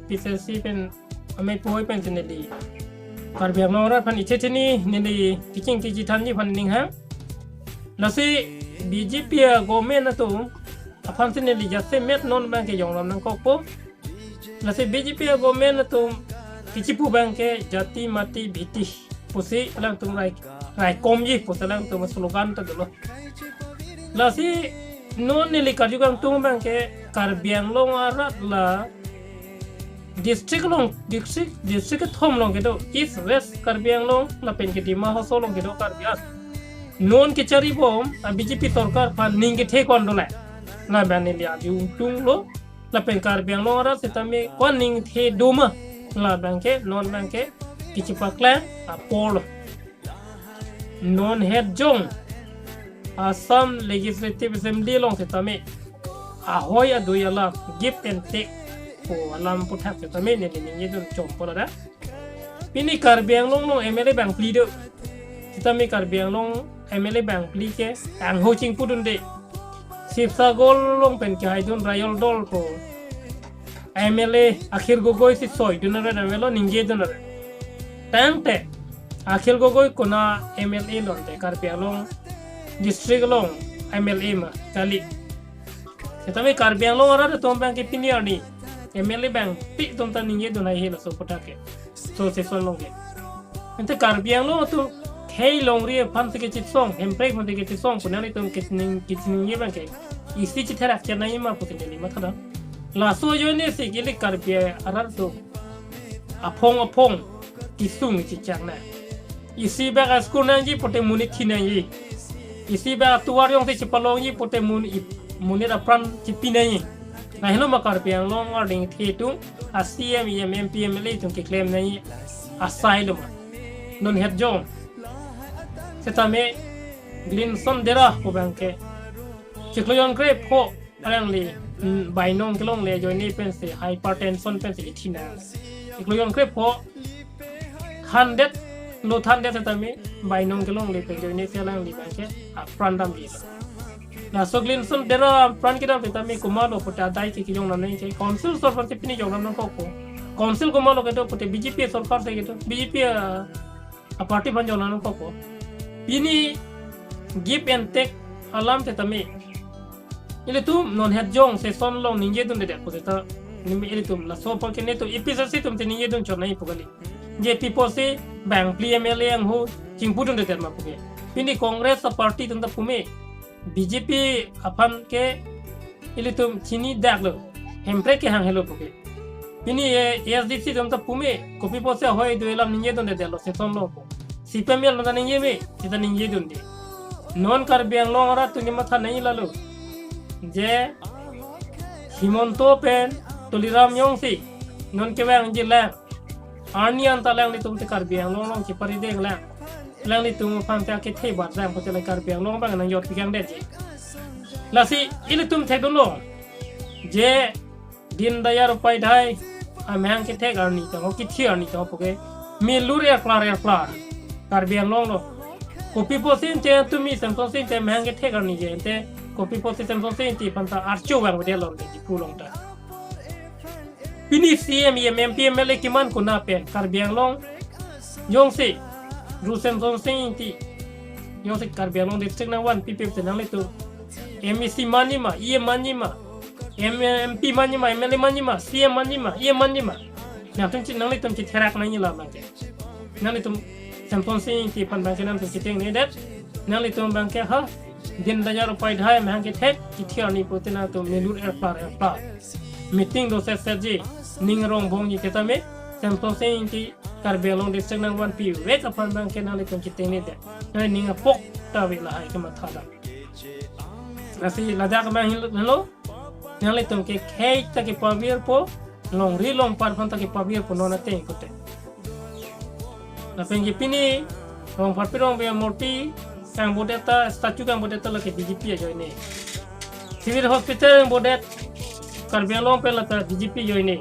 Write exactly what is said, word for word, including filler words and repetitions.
APHLC pen amei poi pen si neli Karbi Anglong arat aphan iche chini neli keching kechethanji aphan ning hang. Lasi B J P a government atum aphan si neli jasemet non abang ke jongdam nangkokpo. Lasi B J P a government atum kichipu abang ke jati mati bhiti pusi alangtum rai, raikomji pusi alangtum slogan ta dolo. Lasi non neli karju kangtung abang ke Karbi Anglong arat la district along, district, district kethom along kedo, East West Karbi Anglong lapen ke Dima Hasao along kedo Karbi an. Non kecharibom a B J P sorkar aphan ning kethe ko-an dolang. Labang neli arju kangtunglo, lapen Karbi Anglong arat sitame ko-an ning kethe doma, labang ke non abang ke kechipaklang apor lo. Non het jong Assam Legislative Assembly along sitame ahoi adui alam, give and take ko alam aputhak sitame neli ningjedun chompo ladak. Pini Karbi Anglong along M L A bangphli do. Sitame Karbi Anglong M L A bangphli ke angho chingpudunde. Sibsagar along pen kehaidun Rayol Dol ko M L A Akhil Gogoi si soidun are, avelo ningjedun are. Tangte Akhil Gogoi konat M L A lo ante, Karbi Anglong district along M L A ma kali. Sitame Karbi Anglong arat atum abang ke pini arni M L A bangphli atum ta ningjedun haihe laso aputhak ke, laso session along ke. Ante Karbi Anglong atum khei longri aphan si kechesong, Hemprek aphan si kechesong pu nanglitum kening, kecheningje abang ke isi chetherak chenai ma pu neli mathadam. Laso ajoine si ili Karbi arat atum aphong aphong kesung chechak na. Isi bak a-school nangji pute monit thi nangji. Isi bak atovar jongsi chepalongji pute mon-, i-, monit apran chepi nangji. Lahelo ma Karbi Anglong arni kethe atum a-C M, E M, M P, M L A atum keklem nangji asai lo ma. Non het jong sitame Glinson Dera pu abang ke chiklo jongkre pho alangli, mm, bainong kelongle ajoine pensi hypertension pensi ithi nang. Chiklo jongkre pho thandet, lo thandet sitame bainong kelongle pen ajoine si alangli abang ke apran damji. Laso Glinson Dera apran kedam sitame komatlo pute adai ke kejongdam nangji ke, council sorkar si pini jongdam nangkokpo. Council komatlo kedo pute B J P sorkar si kedo, B J P a, a-party aphan jongdam nangkokpo. Pini give and take alam sitame ilitum non het jong session along ningjedundedet pu seta, nimi ilitum laso aphan ke netum APHLC atum te ningjedun chot nai pu kali. Je pi pusi bangphli M L A angho chingpudundedet ma pu ke. Pini Congress a-party atum ta pu me, B J P aphan ke ilitum chinidaklo, Hemprek kehang helo pu ke. Pini, eh, A S D C atum ta pu me, kopi pusi ahoi adui alam ningjedundedetlo session along pu. C P I M L atum ta ningje me, seta ningjedunde. Non Karbi Anglong arat atum kematha nangji lalo, je Himanta pen Tuliram Ronghang si non kevangji lang, arni anta alanglitum te Karbi Anglong along cheparideng lang, alanglitum aphan te akethe bat lang pute la Karbi Anglong abang nangjor pikangdetji. Lasi ilitum thekdunlo je Deen Dayal Upadhyay amahang kethek arni tangho, kithi arni tangho pu ke milur erklar erklar Karbi Anglong lo. Kopi pusi ante tumi Semson Sing te amahang kethek arni je, ante kopi pusi Semson Sing Ingti aphan ta archo vangvedetlo ante Diphu along ta. Pini C M, E M, M P, M L A keman konat pen Karbi Anglong jongsi ru Semson Sing Ingti jongsi Karbi Anglong district nangvanpipe te nanglitum M A C manji ma, E M manji ma, M-, M P manji ma, M L A manji ma, C M manji ma, E M manji ma. Nangtum che-, nanglitum chetherak nangji la abang ke. Nanglitum Semson Sing Ingti aphan abang ke nangtum chetengnedet. Nanglitum abang ke ha, Deen Dayal Upadhyay amahang kethek, kithi arni pute nangtum milur erklar erklar. Meeting do setsetji, ning rongbomji, sitame Semson Sing Ingti Karbi Anglong district nangvanpivek aphan abang ke nanglitum chetengnedet. Nangli ning apok ta ave lahai kemathadam. Lasi ladak abang helo, nanglitum ke khei ta kepavirpo, longri longpat aphan ta kepavirpo non ateng pute. Lapen ke pini Rongpharpi Rongpi amurti kangbodet ta, statue kangbodet ta lake B J P ajoine. Civil Hospital kangbodet Karbi Anglong pen lata B J P ajoine.